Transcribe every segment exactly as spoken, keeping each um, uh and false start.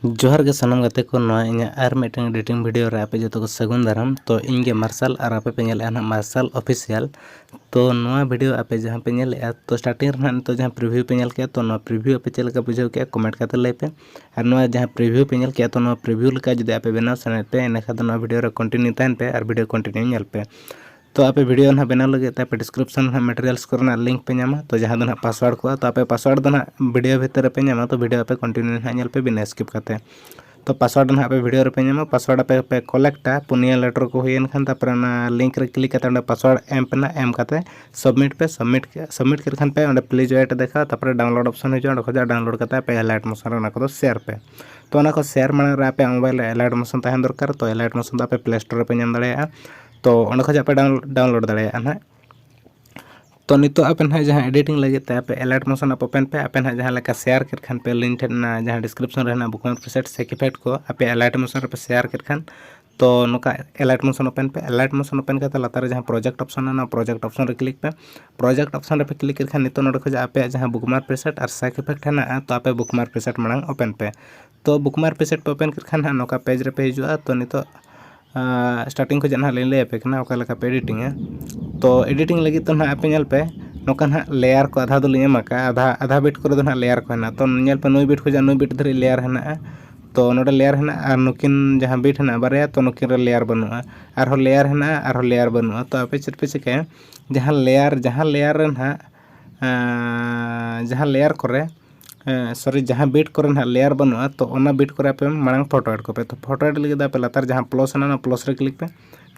ᱡᱚᱦᱟᱨ ᱜᱮ ᱥᱟᱱᱟᱢ ᱜᱟᱛᱮ ᱠᱚ, ᱱᱚᱣᱟ ᱤᱧᱟᱹᱜ ᱟᱨ ᱢᱤᱫᱴᱟᱝ editing video ᱨᱮ ᱟᱯᱮ ᱡᱚᱛᱚ ᱠᱚ ᱥᱟᱹᱜᱩᱱ ᱫᱟᱨᱟᱢ᱾ ᱛᱚ ᱤᱧ ᱜᱮ ᱢᱟᱨᱥᱟᱞ ᱟᱨ ᱟᱯᱮ ᱯᱮ ᱧᱮᱞᱮᱫᱼᱟ ᱱᱟᱦᱟᱜ ᱢᱟᱨᱥᱟᱞ Official᱾ ᱛᱚ ᱱᱚᱣᱟ video ᱟᱯᱮ ᱡᱟᱦᱟᱸ ᱯᱮ ᱧᱮᱞᱮᱫᱼᱟ, ᱛᱚ starting ᱨᱮ ᱱᱟᱦᱟᱜ ᱱᱤᱛᱚᱜ ᱡᱟᱦᱟᱸ preview ᱯᱮ ᱧᱮᱞ ᱠᱮᱫᱼᱟ, ᱛᱚ ᱱᱚᱣᱟ preview ᱟᱯᱮ ᱪᱮᱫ ᱞᱮᱠᱟ ᱵᱩᱡᱷᱟᱹᱣ ᱠᱮᱫᱼᱟ comment ᱠᱟᱛᱮ ᱞᱟᱹᱭ ᱯᱮ᱾ ᱟᱨ ᱱᱚᱣᱟ ᱡᱟᱦᱟᱸ preview ᱯᱮ ᱧᱮᱞ ᱠᱮᱫᱼᱟ, ᱛᱚ ᱱᱚᱣᱟ preview ᱞᱮᱠᱟ ᱡᱩᱫᱤ ᱟᱯᱮ ᱵᱮᱱᱟᱣ ᱥᱟᱱᱟᱭᱮᱫ ᱯᱮ, ᱮᱸᱰᱮᱠᱷᱟᱱ ᱫᱚ ᱱᱚᱣᱟ video ᱨᱮ continue ᱛᱟᱦᱮᱱ ᱯᱮ ᱟᱨ video continue ᱧᱮᱞ ᱯᱮ᱾ ᱛᱚ ᱟᱯᱮ video ᱱᱟᱦᱟᱜ ᱵᱮᱱᱟᱣ ᱞᱟᱹᱜᱤᱫ ᱛᱮ ᱟᱯᱮ description ᱨᱮ ᱱᱟᱦᱟᱜ materials ᱠᱚᱨᱮᱱᱟᱜ link ᱯᱮ ᱧᱟᱢᱟ᱾ ᱛᱚ ᱡᱟᱦᱟᱸ ᱫᱚ ᱱᱟᱦᱟᱜ password ᱠᱚᱜᱼᱟ, ᱛᱚ ᱟᱯᱮ password ᱫᱚ ᱱᱟᱦᱟᱜ video ᱵᱷᱤᱛᱤᱨ ᱨᱮᱯᱮ ᱧᱟᱢᱟ᱾ ᱛᱚ video ᱟᱯᱮ continue ᱱᱟᱦᱟᱜ ᱧᱮᱞ ᱯᱮ ᱵᱤᱱᱟᱹ skip ᱠᱟᱛᱮ᱾ ᱛᱚ password ᱫᱚ ᱱᱟᱦᱟᱜ ᱟᱯᱮ video ᱨᱮᱯᱮ ᱧᱟᱢᱟ᱾ Password ᱟᱯᱮ ᱯᱮ collectᱟ, ᱯᱩᱱᱭᱟᱹ letter ᱠᱚ ᱦᱩᱭᱮᱱ ᱠᱷᱟᱱ, ᱛᱟᱨᱯᱚᱨᱮ ᱚᱱᱟ link ᱨᱮ click ᱠᱟᱛᱮ ᱚᱸᱰᱮ password ᱮᱢ ᱯᱮ ᱱᱟᱦᱟᱜ, ᱮᱢ ᱠᱟᱛᱮ submit ᱯᱮ᱾ Submit ᱠᱮ-, submit ᱠᱮᱫ ᱠᱷᱟᱱ ᱯᱮ ᱚᱸᱰᱮ please wait ᱮ ᱫᱮᱠᱷᱟᱣᱟ, ᱛᱟᱨᱯᱚᱨᱮ download option ᱦᱤᱡᱩᱜᱼᱟ, ᱚᱸᱰᱮ ᱠᱷᱚᱱᱟᱜ download ᱠᱟᱛᱮ ᱟᱯᱮ Alight Motion ᱨᱮ ᱚᱱᱟ ᱠᱚᱫᱚ share ᱯᱮ᱾ ᱛᱚ ᱚᱱᱟ ᱠᱚ share ᱢᱟᱲᱟᱝ ᱨᱮ ᱟᱯᱮᱭᱟᱜ mobile ᱨᱮ Alight Motion ᱛᱟᱦᱮᱱ ᱫᱚᱨᱠᱟᱨ᱾ ᱛᱚ Alight Motion ᱫᱚ ᱟᱯᱮ Play Store ᱨᱮᱯᱮ ᱧᱟᱢ ᱫᱟᱲᱮᱭᱟᱜᱼᱟ᱾ ᱛᱚ ᱚᱸᱰᱮ ᱠᱷᱚᱱᱟᱜ ᱯᱮ down-, download ᱫᱟᱲᱮᱭᱟᱜᱼᱟ ᱱᱟᱦᱟᱜ᱾ ᱛᱚ ᱱᱤᱛᱚᱜ ᱟᱯᱮ ᱱᱟᱦᱟᱜ ᱡᱟᱦᱟᱸ editing ᱞᱟᱹᱜᱤᱫ ᱛᱮ ᱟᱯᱮ Alight Motion ᱟᱯᱮ open ᱯᱮ, ᱟᱯᱮ ᱱᱟᱦᱟᱜ ᱡᱟᱦᱟᱸ ᱞᱮᱠᱟ share ᱠᱮᱫ ᱠᱷᱟᱱ ᱯᱮ ᱞᱤᱧ ᱴᱷᱮᱱ ᱚᱱᱟ ᱡᱟᱦᱟᱸ description ᱨᱮ ᱱᱟᱦᱟᱜ Bookmap preset ᱥᱮ effect ᱠᱚ ᱟᱯᱮ Alight Motion ᱨᱮᱯᱮ share ᱠᱮᱫ ᱠᱷᱟᱱ, ᱛᱚ ᱱᱚᱝᱠᱟ Alight Motion open ᱯᱮ᱾ Alight Motion open ᱠᱟᱛᱮ ᱞᱟᱛᱟᱨ ᱨᱮ ᱡᱟᱦᱟᱸ project option ᱚᱱᱟ project option ᱨᱮ click ᱯᱮ᱾ Project option ᱨᱮᱯᱮ click ᱠᱮᱫ ᱠᱷᱟᱱ ᱱᱤᱛᱚᱜ ᱱᱚᱰᱮ ᱠᱷᱚᱱᱟᱜ ᱟᱯᱮᱭᱟᱜ ᱡᱟᱦᱟᱸ Bookmap preset ᱟᱨ ᱥᱮ effect ᱦᱮᱱᱟᱜᱼᱟ, ᱛᱚ ᱟᱯᱮ Bookmap preset ᱢᱟᱲᱟᱝ open ᱯᱮ᱾ ᱛᱚ Bookmap preset ᱯᱮ open ᱠᱮᱫ ᱠᱷᱟᱱ ᱦᱟᱸᱜ ᱱᱚᱝᱠᱟ page ᱨᱮᱯᱮ ᱦᱤᱡᱩᱜᱼᱟ᱾ ᱛᱚ ᱱᱤᱛᱚᱜ starting ᱠᱷᱚᱱᱟᱜ ᱱᱟᱦᱟᱜ ᱞᱤᱧ ᱞᱟᱹᱭ ᱟᱯᱮ ᱠᱟᱱᱟ ᱚᱠᱟ ᱞᱮᱠᱟ ᱯᱮ editingᱟ᱾ ᱛᱚ editing ᱞᱟᱹᱜᱤᱫ ᱫᱚ ᱱᱟᱦᱟᱜ ᱟᱯᱮ ᱧᱮᱞ ᱯᱮ, ᱱᱚᱝᱠᱟ ᱱᱟᱦᱟᱜ layer ᱠᱚ ᱟᱫᱷᱟ ᱫᱚᱞᱤᱧ ᱮᱢ ᱟᱠᱟᱫᱼᱟ, ᱟᱫᱷᱟ, ᱟᱫᱷᱟ bit ᱠᱚᱨᱮ ᱫᱚ ᱱᱟᱦᱟᱜ layer ᱠᱚ ᱦᱮᱱᱟᱜᱼᱟ᱾ ᱛᱚ ᱧᱮᱞ ᱯᱮ ᱱᱩᱭ bit ᱠᱷᱚᱱᱟᱜ ᱱᱩᱭ bit ᱫᱷᱟᱹᱨᱤᱡ layer ᱦᱮᱱᱟᱜᱼᱟ᱾ ᱛᱚ ᱱᱚᱰᱮ layer ᱦᱮᱱᱟᱜᱼᱟ ᱟᱨ ᱱᱩᱠᱤᱱ ᱡᱟᱦᱟᱸ bit ᱦᱮᱱᱟᱜᱼᱟ ᱵᱟᱨᱭᱟ, ᱛᱚ ᱱᱩᱠᱤᱱ ᱨᱮ layer ᱵᱟᱹᱱᱩᱜᱼᱟ, ᱟᱨᱦᱚᱸ layer ᱦᱮᱱᱟᱜᱼᱟ, ᱟᱨᱦᱚᱸ layer ᱵᱟᱹᱱᱩᱜᱼᱟ᱾ ᱛᱚ ᱟᱯᱮ ᱪᱮᱫ ᱯᱮ ᱪᱤᱠᱟᱹᱭᱟ, ᱡᱟᱦᱟᱸ layer, ᱡᱟᱦᱟᱸ layer ᱨᱮ ᱱᱟᱦᱟᱜ, ᱟᱸ, ᱡᱟᱦᱟᱸ layer ᱠᱚᱨᱮ, ᱮᱸ, sorry, ᱡᱟᱦᱟᱸ bit ᱠᱚᱨᱮ ᱱᱟᱦᱟᱜ layer ᱵᱟᱹᱱᱩᱜᱼᱟ, ᱛᱚ ᱚᱱᱟ bit ᱠᱚᱨᱮ ᱟᱯᱮ ᱢᱟᱲᱟᱝ photo add ᱠᱚᱯᱮ᱾ ᱛᱚ photo add ᱞᱟᱹᱜᱤᱫ ᱫᱚ ᱟᱯᱮ ᱞᱟᱛᱟᱨ ᱡᱟᱦᱟᱸ plus ᱦᱮᱱᱟᱜᱼᱟ, ᱚᱱᱟ plus ᱨᱮ click ᱯᱮ,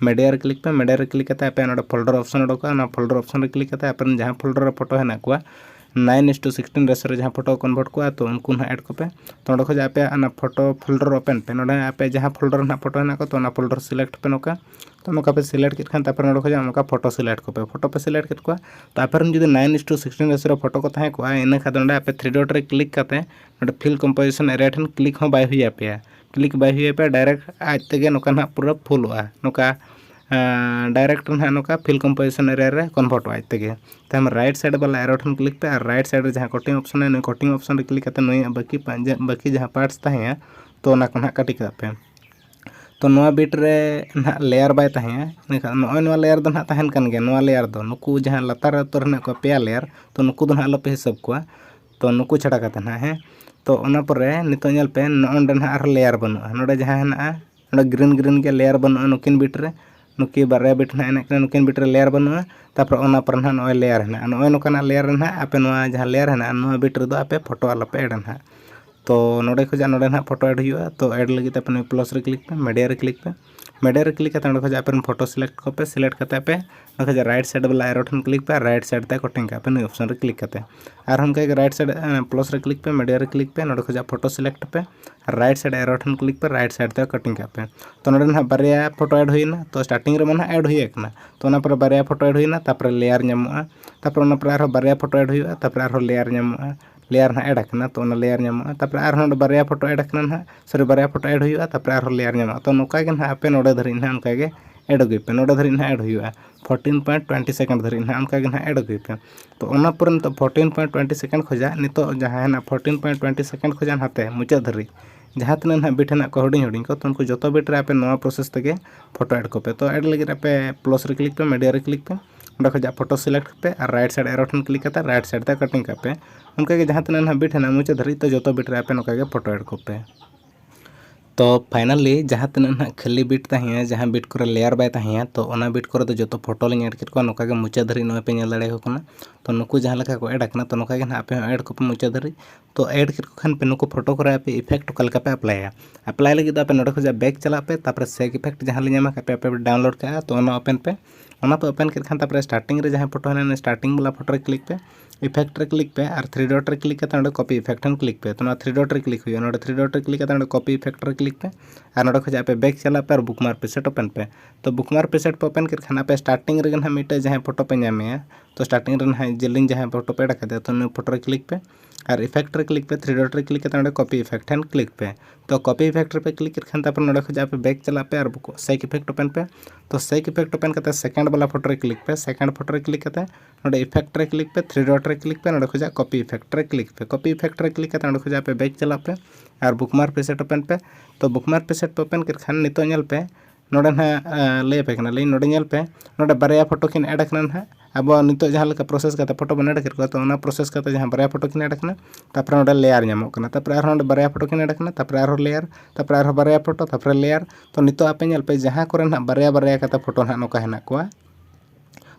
media ᱨᱮ click ᱯᱮ, media ᱨᱮ click ᱠᱟᱛᱮ ᱟᱯᱮ ᱱᱚᱰᱮ folder option ᱩᱰᱩᱠᱚᱜᱼᱟ, ᱚᱱᱟ folder option ᱨᱮ click ᱠᱟᱛᱮ ᱟᱯᱮ ᱨᱮᱱ ᱡᱟᱦᱟᱸ folder ᱨᱮ photo ᱦᱮᱱᱟᱜ ᱠᱚᱣᱟ, nine is to sixteen ratio ᱨᱮ ᱡᱟᱦᱟᱸ photo convert ᱠᱚᱜᱼᱟ, ᱛᱚ ᱩᱱᱠᱩ ᱱᱟᱦᱟᱜ add ᱠᱚᱯᱮ᱾ ᱛᱚ ᱚᱸᱰᱮ ᱠᱷᱚᱱ ᱟᱯᱮᱭᱟᱜ ᱚᱱᱟ photo folder open ᱯᱮ᱾ ᱱᱚᱰᱮ ᱟᱯᱮ ᱡᱟᱦᱟᱸ folder ᱨᱮ ᱱᱟᱦᱟᱜ photo ᱦᱮᱱᱟᱜ ᱠᱚᱣᱟ, ᱛᱚ ᱚᱱᱟ folder select ᱯᱮ ᱱᱚᱝᱠᱟ᱾ ᱛᱚ ᱱᱚᱝᱠᱟ ᱯᱮ select ᱠᱮᱫ ᱠᱷᱟᱱ ᱛᱟᱨᱯᱚᱨᱮ ᱱᱚᱰᱮ ᱠᱷᱚᱱ ᱱᱚᱝᱠᱟ photo select ᱠᱚᱯᱮ᱾ Photo ᱯᱮ select ᱠᱮᱫ ᱠᱚᱣᱟ, ᱛᱚ ᱟᱯᱮ ᱨᱮᱱ ᱡᱩᱫᱤ nine is to sixteen ratio ᱨᱮ photo ᱠᱚ ᱛᱟᱦᱮᱸ ᱠᱚᱜᱼᱟ, ᱤᱱᱟᱹ ᱠᱷᱟᱱ ᱫᱚ ᱱᱚᱰᱮ ᱟᱯᱮ three dot ᱨᱮ click ᱠᱟᱛᱮ ᱱᱚᱰᱮ fill composition area ᱴᱷᱮᱱ click ᱦᱚᱸ ᱵᱟᱭ ᱦᱩᱭ ᱟᱯᱮᱭᱟ᱾ Click ᱵᱟᱭ ᱦᱩᱭ ᱟᱯᱮᱭᱟ, direct ᱟᱡ ᱛᱮᱜᱮ ᱱᱚᱝᱠᱟ ᱱᱟᱦᱟᱜ ᱯᱩᱨᱟᱹ ᱯᱷᱩᱞᱚᱜᱼᱟ᱾ ᱱᱚᱝᱠᱟ ᱰᱟᱭᱨᱮᱠᱴ ᱱᱟᱦᱟᱜ ᱱᱚᱝᱠᱟ ᱯᱷᱤᱞ ᱠᱚᱢᱯᱳᱡᱤᱥᱚᱱ ᱮᱨᱤᱭᱟ ᱨᱮ ᱠᱚᱱᱵᱷᱟᱨᱴᱚᱜᱼᱟ ᱟᱡ ᱛᱮᱜᱮ᱾ ᱛᱟᱭᱚᱢ ᱨᱟᱭᱤᱴ ᱥᱟᱭᱤᱰ ᱵᱟᱞᱟ ᱮᱨᱳ ᱴᱷᱮᱱ ᱠᱞᱤᱠ ᱯᱮ ᱟᱨ ᱨᱟᱭᱤᱴ ᱥᱟᱭᱤᱰ ᱨᱮ ᱡᱟᱦᱟᱸ ᱠᱚᱴᱤᱝ ᱚᱯᱥᱚᱱ ᱢᱮᱱᱟᱜᱼᱟ, ᱱᱩᱭ ᱠᱚᱴᱤᱝ ᱚᱯᱥᱚᱱ ᱨᱮ ᱠᱞᱤᱠ ᱠᱟᱛᱮ ᱱᱩᱭᱟᱜ ᱵᱟᱹᱠᱤ ᱯᱟ- ᱡᱟ- ᱵᱟᱹᱠᱤ ᱡᱟᱦᱟᱸ ᱯᱟᱨᱴᱥ ᱛᱟᱦᱮᱸᱭᱟ, ᱛᱚ ᱚᱱᱟ ᱠᱚ ᱱᱟᱦᱟᱜ ᱠᱟᱹᱴᱤ ᱠᱟᱜ ᱯᱮ᱾ ᱛᱚ ᱱᱚᱣᱟ ᱵᱤᱴ ᱨᱮ ᱱᱟᱦᱟᱜ ᱞᱮᱭᱟᱨ ᱵᱟᱭ ᱛᱟᱦᱮᱸᱭᱟ, ᱤᱱᱟᱹᱠᱷᱟᱱ ᱱᱚᱜᱼᱚᱭ ᱱᱚᱣᱟ ᱞᱮᱭᱟᱨ ᱫᱚ ᱱᱟᱦᱟᱜ ᱛᱟᱦᱮᱱ ᱠᱟᱱ ᱜᱮᱭᱟ᱾ ᱱᱚᱣᱟ ᱞᱮᱭᱟᱨ ᱫᱚ ᱱᱩᱠᱩ ᱡᱟᱦᱟᱸ ᱞᱟᱛᱟᱨ ᱩᱛᱟᱹᱨ ᱦᱮᱱᱟᱜ ᱠᱚᱣᱟ ᱯᱮᱭᱟ ᱞᱮᱭᱟᱨ, ᱛᱚ ᱱᱩᱠᱩ ᱫᱚ ᱱᱟᱦᱟᱜ ᱟᱞᱚᱯᱮ ᱦᱤᱥᱟᱹᱵ ᱠᱚᱣᱟ᱾ ᱛᱚ ᱱᱩᱠᱩ ᱪᱷᱟᱰᱟ ᱠᱟᱛᱮ ᱱᱟᱦᱟᱜ, ᱦᱮᱸ᱾ ᱛᱚ ᱚᱱᱟ ᱯᱚᱨᱮ ᱱᱤᱛᱚᱜ ᱧᱮᱞ ᱯᱮ, ᱱᱚᱜᱼᱚ ᱱᱚᱰᱮ ᱱᱟᱦᱟᱜ ᱟᱨᱦᱚᱸ ᱞᱮᱭᱟᱨ ᱵᱟᱹᱱᱩᱜᱼᱟ᱾ ᱱᱚᱰᱮ ᱡᱟᱦᱟᱸ ᱦᱮᱱᱟᱜᱼᱟ, ᱱᱚᱰᱮ ᱜᱨᱤᱱ ᱜᱨᱤᱱ ᱜᱮ ᱞᱮᱭᱟᱨ ᱵᱟᱹᱱᱩᱜᱼᱟ ᱱᱩᱠᱤᱱ ᱵᱤᱴ ᱨᱮ᱾ ᱱᱩᱠᱤᱱ ᱵᱟᱨᱭᱟ ᱵᱤᱴ ᱱᱟᱦᱟᱜ ᱦᱮᱱᱟᱜ ᱠᱤᱱᱟ, ᱱᱩᱠᱤᱱ ᱵᱤᱴ ᱨᱮ ᱞᱮᱭᱟᱨ ᱵᱟᱹᱱᱩᱜᱼᱟ᱾ ᱛᱟᱨᱯᱚᱨᱮ ᱚᱱᱟ ᱯᱚᱨᱮ ᱱᱟᱦᱟᱜ ᱱᱚᱜᱼᱚᱭ ᱞᱮᱭᱟᱨ ᱦᱮᱱᱟᱜᱼᱟ᱾ ᱱᱚᱜᱼᱚᱭ ᱱᱚᱝᱠᱟᱱᱟᱜ ᱞᱮᱭᱟᱨ ᱨᱮ ᱱᱟᱦᱟᱜ ᱟᱯᱮ ᱱᱚᱣᱟ ᱡᱟᱦᱟᱸ ᱞᱮᱭᱟᱨ ᱦᱮᱱᱟᱜᱼᱟ, ᱱᱚᱣᱟ ᱵᱤᱴ ᱨᱮᱫᱚ ᱟᱯᱮ ᱯᱷᱳᱴᱳ ᱟᱞᱚᱯᱮ ᱮᱰᱟ ᱱᱟᱦᱟᱜ᱾ ᱛᱚ ᱱᱚᱰᱮ ᱠᱷᱚᱱᱟᱜ ᱱᱚᱰᱮ ᱱᱟᱦᱟᱜ ᱯᱷᱳᱴᱳ ᱮᱰ ᱦᱩᱭᱩᱜᱼᱟ᱾ ᱛᱚ ᱮᱰ ᱞᱟᱹᱜᱤᱫ ᱟᱯᱮ ᱱᱩᱭ ᱯᱞᱟᱥ ᱨᱮ ᱠᱞᱤᱠ ᱯᱮ, ᱢᱤᱰᱤᱭᱟ ᱨᱮ ᱠᱞᱤᱠ ᱯᱮ᱾ ᱢᱤᱰᱤᱭᱟ ᱨᱮ ᱠᱞᱤᱠ ᱠᱟᱛᱮ ᱱᱚᱰᱮ ᱠᱷᱚᱱᱟᱜ ᱟᱯᱮ ᱯᱷᱳᱴᱳ ᱥᱤᱞᱮᱠᱴ ᱠᱚᱯᱮ᱾ ᱥᱤᱞᱮᱠᱴ ᱠᱟᱛᱮ ᱟᱯᱮ ᱱᱚᱰᱮ ᱠᱷᱚᱱᱟᱜ ᱨᱟᱭᱤᱴ ᱥᱟᱭᱤᱰ ᱵᱟᱞᱟ ᱮᱨᱳ ᱴᱷᱮᱱ ᱠᱞᱤᱠ ᱯᱮ, ᱨᱟᱭᱤᱴ ᱥᱟᱭᱤᱰ ᱛᱮ ᱠᱚᱴᱤᱝ ᱠᱟᱜ ᱯᱮ, ᱱᱩᱭ ᱚᱯᱥᱚᱱ ᱨᱮ ᱠᱞᱤᱠ ᱠᱟᱛᱮ᱾ ᱟᱨᱦᱚᱸ ᱚᱱᱠᱟ ᱜᱮ ᱨᱟᱭᱤᱴ ᱥᱟᱭᱤᱰ ᱯᱞᱟᱥ ᱨᱮ ᱠᱞᱤᱠ ᱯᱮ, ᱢᱤᱰᱤᱭᱟ ᱨᱮ ᱠᱞᱤᱠ ᱯᱮ, ᱱᱚᱰᱮ ᱠᱷᱚᱱᱟᱜ ᱯᱷᱳᱴᱳ ᱥᱤᱞᱮᱠᱴ ᱯᱮ, ᱨᱟᱭᱤᱴ ᱥᱟᱭᱤᱰ ᱮᱨᱳ ᱴᱷᱮᱱ ᱠᱞᱤᱠ ᱯᱮ, ᱨᱟᱭᱤᱴ ᱥᱟᱭᱤᱰ ᱛᱮ ᱠᱟᱴᱤᱝ ᱠᱟᱜ ᱯᱮ᱾ ᱛᱚ ᱱᱚᱰᱮ ᱱᱟᱦᱟᱜ ᱵᱟᱨᱭᱟ ᱯᱷᱳᱴᱳ ᱮᱰ ᱦᱩᱭᱱᱟ᱾ ᱛᱚ ᱥᱴᱟᱨᱴᱤᱝ ᱨᱮᱢᱟ ᱱᱟᱦᱟᱜ ᱮᱰ ᱦᱩᱭ ᱟᱠᱟᱱᱟ᱾ ᱛᱚ ᱚᱱᱟ ᱯᱚᱨᱮ ᱵᱟᱨᱭᱟ ᱯᱷᱳᱴᱳ ᱮᱰ ᱦᱩᱭᱱᱟ, ᱛᱟᱨᱯᱚᱨᱮ ᱞᱮᱭᱟᱨ ᱧᱟᱢᱚᱜᱼᱟ᱾ ᱛᱟᱨᱯᱚᱨᱮ ᱚᱱᱟ ᱯᱚᱨᱮ ᱟᱨᱦᱚᱸ ᱵᱟᱨᱭᱟ ᱯᱷᱳᱴᱳ ᱮᱰ ᱦᱩᱭᱩᱜᱼᱟ, ᱛᱟᱨᱯᱚᱨᱮ ᱟᱨᱦᱚᱸ ᱞᱮᱭᱟᱨ ᱧᱟᱢᱚᱜᱼᱟ᱾ ᱞᱮᱭᱟᱨ ᱱᱟᱦᱟᱜ ᱮᱰ ᱟᱠᱟᱱᱟ, ᱛᱚ ᱚᱱᱟ ᱞᱮᱭᱟᱨ ᱧᱟᱢᱚᱜᱼᱟ᱾ ᱛᱟᱨᱯᱚᱨᱮ ᱟᱨᱦᱚᱸ ᱱᱚᱰᱮ ᱵᱟᱨᱭᱟ ᱯᱷᱳᱴᱳ ᱮᱰ ᱟᱠᱟᱱᱟ ᱱᱟᱦᱟᱜ, ᱥᱚᱨᱤ, ᱵᱟᱨᱭᱟ ᱯᱷᱳᱴᱳ ᱮᱰ ᱦᱩᱭᱩᱜᱼᱟ, ᱛᱟᱨᱯᱚᱨᱮ ᱟᱨᱦᱚᱸ ᱞᱮᱭᱟᱨ ᱧᱟᱢᱚᱜᱼᱟ᱾ ᱛᱚ ᱱᱚᱝᱠᱟ ᱜᱮ ᱱᱟᱦᱟᱜ ᱟᱯᱮ ᱱᱚᱰᱮ ᱫᱷᱟᱹᱨᱤᱡ ᱱᱟᱦᱟᱜ ᱚᱱᱠᱟ ᱜᱮ ᱮᱰ ᱟᱹᱜᱩᱭ ᱯᱮ᱾ ᱱᱚᱰᱮ ᱫᱷᱟᱹᱨᱤᱡ ᱱᱟᱦᱟᱜ ᱮᱰ ᱦᱩᱭᱩᱜᱼᱟ, ᱯᱷᱳᱨᱴᱤᱱ ᱯᱚᱭᱮᱱᱴ ᱴᱩᱭᱮᱱᱴᱤ ᱥᱮᱠᱮᱱᱰ ᱫᱷᱟᱹᱨᱤᱡ ᱱᱟᱦᱟᱜ ᱚᱱᱠᱟ ᱜᱮ ᱱᱟᱦᱟᱜ ᱮᱰ ᱟᱹᱜᱩᱭ ᱯᱮ᱾ ᱛᱚ ᱚᱱᱟ ᱯᱚᱨᱮ ᱱᱤᱛᱚᱜ ᱯᱷᱳᱨᱴᱤᱱ ᱯᱚᱭᱮᱱᱴ ᱴᱩᱭᱮᱱᱴᱤ ᱥᱮᱠᱮᱱᱰ ᱠᱷᱚᱱᱟᱜ ᱱᱤᱛᱚᱜ ᱡᱟᱦᱟᱸ ᱦᱮᱱᱟᱜ ᱯᱷᱳᱨᱴᱤᱱ ᱯᱚᱭᱮᱱᱴ ᱴᱩᱭᱮᱱᱴᱤ ᱥᱮᱠᱮᱱᱰ ᱠᱷᱚᱱᱟᱜ ᱱᱟᱛᱮ ᱢᱩᱪᱟᱹᱫ ᱫᱷᱟᱹᱨᱤᱡ ᱡᱟᱦᱟᱸ ᱛᱤᱱᱟᱹᱜ ᱱᱟᱦᱟᱜ ᱵᱤᱴ ᱦᱮᱱᱟᱜ ᱠᱚᱣᱟ ᱦᱩᱰᱤᱧ ᱦᱩᱰᱤᱧ ᱠᱚ, ᱛᱚ ᱩᱱᱠᱩ ᱡᱚᱛᱚ ᱵᱤᱴ ᱨᱮ ᱟᱯᱮ ᱱᱚᱣᱟ ᱯᱨᱚᱥᱮᱥ ᱛᱮᱜᱮ ᱯᱷᱳᱴᱳ ᱮᱰ ᱠᱚᱯᱮ᱾ ᱛᱚ ᱮᱰ ᱞᱟᱹᱜᱤᱫ ᱟᱯᱮ ᱯᱞᱟᱥ ᱨᱮ ᱠᱞᱤᱠ ᱯᱮ, ᱢᱤᱰᱤᱭᱟ ᱨᱮ ᱠᱞᱤᱠ ᱯᱮ, ᱚᱸᱰᱮ ᱠᱷᱚᱱᱟᱜ ᱯᱷᱳᱴᱳ ᱥᱤᱞᱮᱠᱴ ᱯᱮ ᱟᱨ ᱨᱟᱭᱤᱴ ᱥᱟᱭᱤᱰ ᱮᱨᱳ ᱴᱷᱮᱱ ᱠᱞᱤᱠ ᱠᱟᱛᱮ ᱨᱟᱭᱤᱴ ᱥᱟᱭᱤᱰ ᱛᱮ ᱠᱟᱴᱤᱝ ᱠᱟᱜ ᱯᱮ᱾ ᱚᱱᱠᱟ ᱜᱮ ᱡᱟᱦᱟᱸ ᱛᱤᱱᱟᱹᱜ ᱱᱟᱦᱟᱜ ᱵᱤᱴ ᱦᱮᱱᱟᱜ ᱢᱩᱪᱟᱹᱫ ᱫᱷᱟᱹᱨᱤᱡ, ᱛᱚ ᱡᱚᱛᱚ ᱵᱤᱴ ᱨᱮ ᱟᱯᱮ ᱱᱚᱝᱠᱟ ᱜᱮ ᱯᱷᱳᱴᱳ ᱮᱰ ᱠᱚᱯᱮ᱾ ᱛᱚ ᱯᱷᱟᱭᱱᱟᱞᱤ ᱡᱟᱦᱟᱸ ᱛᱤᱱᱟᱹᱜ ᱱᱟᱦᱟᱜ ᱠᱷᱟᱹᱞᱤ ᱵᱤᱴ ᱛᱟᱦᱮᱸᱭᱟ, ᱡᱟᱦᱟᱸ ᱵᱤᱴ ᱠᱚᱨᱮ ᱞᱮᱭᱟᱨ ᱵᱟᱭ ᱛᱟᱦᱮᱸᱭᱟ, ᱛᱚ ᱚᱱᱟ ᱵᱤᱴ ᱠᱚᱨᱮ ᱫᱚ ᱡᱚᱛᱚ ᱯᱷᱳᱴᱳ ᱞᱤᱧ ᱮᱰ ᱠᱮᱫ ᱠᱚᱣᱟ᱾ ᱱᱚᱝᱠᱟ ᱜᱮ ᱢᱩᱪᱟᱹᱫ ᱫᱷᱟᱹᱨᱤᱡ ᱱᱚᱜᱼᱚᱭ ᱯᱮ ᱧᱮᱞ ᱫᱟᱲᱮᱭᱟᱠᱚ ᱠᱟᱱᱟ᱾ ᱛᱚ ᱱᱩᱠᱩ ᱡᱟᱦᱟᱸ ᱞᱮᱠᱟ ᱠᱚ ᱮᱰ ᱟᱠᱟᱱᱟ, ᱛᱚ ᱱᱚᱝᱠᱟ ᱜᱮ ᱱᱟᱦᱟᱜ ᱟᱯᱮ ᱦᱚᱸ ᱮᱰ ᱠᱚᱯᱮ ᱢᱩᱪᱟᱹᱫ ᱫᱷᱟᱹᱨᱤᱡ᱾ ᱛᱚ ᱮᱰ ᱠᱮᱫ ᱠᱚ ᱠᱷᱟᱱ ᱯᱮ ᱱᱩᱠᱩ ᱯᱷᱳᱴᱳ ᱠᱚᱨᱮ ᱟᱯᱮ ᱤᱯᱷᱮᱠᱴ ᱚᱠᱟ ᱞᱮᱠᱟ ᱯᱮ ᱟᱯᱞᱟᱭᱟ? ᱟᱯᱞᱟᱭ ᱞᱟᱹᱜᱤᱫ ᱫᱚ ᱟᱯᱮ ᱱᱚᱰᱮ ᱠᱷᱚᱱᱟᱜ ᱵᱮᱠ ᱪᱟᱞᱟᱜ ᱯᱮ, ᱛᱟᱨᱯᱚᱨᱮ ᱥᱮᱠ ᱤᱯᱷᱮᱠᱴ ᱡᱟᱦᱟᱸ ᱞᱤᱧ ᱮᱢ ᱟᱠᱟᱫ ᱯᱮᱭᱟ, ᱟᱯᱮ ᱯᱮ ᱰᱟᱣᱩᱱᱞᱳᱰ ᱠᱟᱜᱼᱟ, ᱛᱚ ᱚᱱᱟ ᱳᱯᱮᱱ ᱯᱮ᱾ ᱚᱱᱟ ᱯᱮ ᱳᱯᱮᱱ ᱠᱮᱫ ᱠᱷᱟᱱ ᱛᱟᱨᱯᱚᱨᱮ ᱥᱴᱟᱨᱴᱤᱝ ᱨᱮ ᱡᱟᱦᱟᱸ ᱯᱷᱳᱴᱳ ᱦᱮᱱᱟᱜᱼᱟ, ᱥᱴᱟᱨᱴᱤᱝ ᱵᱟᱞᱟ ᱯᱷᱳᱴᱳ ᱨᱮ ᱠᱞᱤᱠ ᱯᱮ, ᱤᱯᱷᱮᱠᱴ ᱨᱮ ᱠᱞᱤᱠ ᱯᱮ ᱟᱨ ᱛᱷᱨᱤ ᱰᱚᱴ ᱨᱮ ᱠᱞᱤᱠ ᱠᱟᱛᱮ ᱱᱚᱰᱮ ᱠᱚᱯᱤ ᱤᱯᱷᱮᱠᱴ ᱴᱷᱮᱱ ᱠᱞᱤᱠ ᱯᱮ᱾ ᱛᱚ ᱱᱚᱣᱟ ᱛᱷᱨᱤ ᱰᱚᱴ ᱨᱮ ᱠᱞᱤᱠ ᱦᱩᱭᱩᱜᱼᱟ᱾ ᱱᱚᱰᱮ ᱛᱷᱨᱤ ᱰᱚᱴ ᱨᱮ ᱠᱞᱤᱠ ᱠᱟᱛᱮ ᱱᱚᱰᱮ ᱠᱚᱯᱤ ᱤᱯᱷᱮᱠᱴ ᱨᱮ ᱠᱞᱤᱠ ᱯᱮ ᱟᱨ ᱱᱚᱰᱮ ᱠᱷᱚᱱᱟᱜ ᱟᱯᱮ ᱵᱮᱠ ᱪᱟᱞᱟᱜ ᱯᱮ ᱟᱨ ᱵᱩᱠᱢᱟᱨᱠ ᱯᱨᱤᱥᱮᱴ ᱳᱯᱮᱱ ᱯᱮ᱾ ᱛᱚ ᱵᱩᱠᱢᱟᱨᱠ ᱯᱨᱤᱥᱮᱴ ᱯᱮ ᱳᱯᱮᱱ ᱠᱮᱫ ᱠᱷᱟᱱ ᱟᱯᱮ ᱥᱴᱟᱨᱴᱤᱝ ᱨᱮᱜᱮ ᱱᱟᱦᱟᱜ ᱢᱤᱫᱴᱮᱡ ᱡᱟᱦᱟᱸ ᱯᱷᱳᱴᱳ ᱯᱮ ᱧᱟᱢᱮᱭᱟ, ᱛᱚ ᱥᱴᱟᱨᱴᱤᱝ ᱨᱮ ᱱᱟᱦᱟᱜ ᱡᱮᱞᱮᱧ ᱡᱟᱦᱟᱸ ᱯᱷᱳᱴᱳ ᱯᱮ ᱮᱰ ᱟᱠᱟᱫᱟ, ᱛᱚ ᱱᱤᱭᱟᱹ ᱯᱷᱳᱴᱳ ᱨᱮ ᱠᱞᱤᱠ ᱯᱮ᱾ ᱟᱨ effect ᱨᱮ click ᱯᱮ, three dot ᱨᱮ click ᱠᱟᱛᱮ ᱱᱚᱰᱮ copy effect ᱴᱷᱮᱱ click ᱯᱮ᱾ ᱛᱚ copy effect ᱨᱮᱯᱮ click ᱠᱮᱫ ᱠᱷᱟᱱ ᱛᱟᱨᱯᱚᱨ ᱱᱚᱰᱮ ᱠᱷᱚᱱᱟᱜ ᱟᱯᱮ back ᱪᱟᱞᱟᱜ ᱯᱮ ᱟᱨ shake effect open ᱯᱮ᱾ ᱛᱚ shake effect open ᱠᱟᱛᱮ second ᱵᱟᱞᱟ ᱯᱷᱳᱴᱳ ᱨᱮ click ᱯᱮ᱾ second ᱯᱷᱳᱴᱳ ᱨᱮ click ᱠᱟᱛᱮ ᱱᱚᱰᱮ effect ᱨᱮ click ᱯᱮ, three dot ᱨᱮ click ᱯᱮ, ᱱᱚᱰᱮ ᱠᱷᱚᱱᱟᱜ copy effect ᱨᱮ click ᱯᱮ᱾ copy effect ᱨᱮ click ᱠᱟᱛᱮ ᱱᱚᱰᱮ ᱠᱷᱚᱱᱟᱜ ᱟᱯᱮ back ᱪᱟᱞᱟᱜ ᱯᱮ ᱟᱨ bookmark preset open ᱯᱮ᱾ ᱛᱚ bookmark preset ᱯᱮ open ᱠᱮᱫ ᱠᱷᱟᱱ ᱱᱤᱛᱚᱜ ᱧᱮᱞ ᱯᱮ, ᱱᱚᱰᱮ ᱱᱟᱦᱟᱜ ᱞᱟᱹᱭ ᱟᱯᱮ ᱠᱟᱱᱟᱞᱤᱧ, ᱱᱚᱰᱮ ᱧᱮᱞ ᱯᱮ, ᱱᱚᱰᱮ ᱵᱟᱨᱭᱟ ᱯᱷᱳᱴᱳ ᱠᱤᱱ add ᱟᱠᱟᱱᱟ ᱱᱟᱦᱟᱜ᱾ ᱟᱵᱚ ᱱᱤᱛᱚᱜ ᱡᱟᱦᱟᱸ ᱞᱮᱠᱟ process ᱠᱟᱛᱮ ᱯᱷᱳᱴᱳ ᱵᱚᱱ add ᱠᱮᱫ ᱠᱚᱣᱟ, ᱛᱚ ᱚᱱᱟ process ᱠᱟᱛᱮ ᱡᱟᱦᱟᱸ ᱵᱟᱨᱭᱟ ᱯᱷᱳᱴᱳ ᱠᱤᱱ add ᱟᱠᱟᱱᱟ, ᱛᱟᱨᱯᱚᱨᱮ ᱱᱚᱰᱮ layer ᱧᱟᱢᱚᱜ ᱠᱟᱱᱟ, ᱛᱟᱨᱯᱚᱨᱮ ᱟᱨᱦᱚᱸ ᱱᱚᱰᱮ ᱵᱟᱨᱭᱟ ᱯᱷᱳᱴᱳ ᱠᱤᱱ add ᱟᱠᱟᱱᱟ, ᱛᱟᱨᱯᱚᱨᱮ ᱟᱨᱦᱚᱸ layer, ᱛᱟᱨᱯᱚᱨᱮ ᱟᱨᱦᱚᱸ ᱵᱟᱨᱭᱟ ᱯᱷᱳᱴᱳ, ᱛᱟᱨᱯᱚᱨᱮ layer᱾ ᱛᱚ ᱱᱤᱛᱚᱜ ᱟᱯᱮ ᱧᱮᱞ ᱯᱮ, ᱡᱟᱦᱟᱸ ᱠᱚᱨᱮ ᱱᱟᱦᱟᱜ ᱵᱟᱨᱭᱟ ᱵᱟᱨᱭᱟ ᱠᱟᱛᱮ ᱯᱷᱳᱴᱳ ᱱᱟᱦᱟᱜ ᱱᱚᱝᱠᱟ ᱦᱮᱱᱟᱜ ᱠᱚᱣᱟ,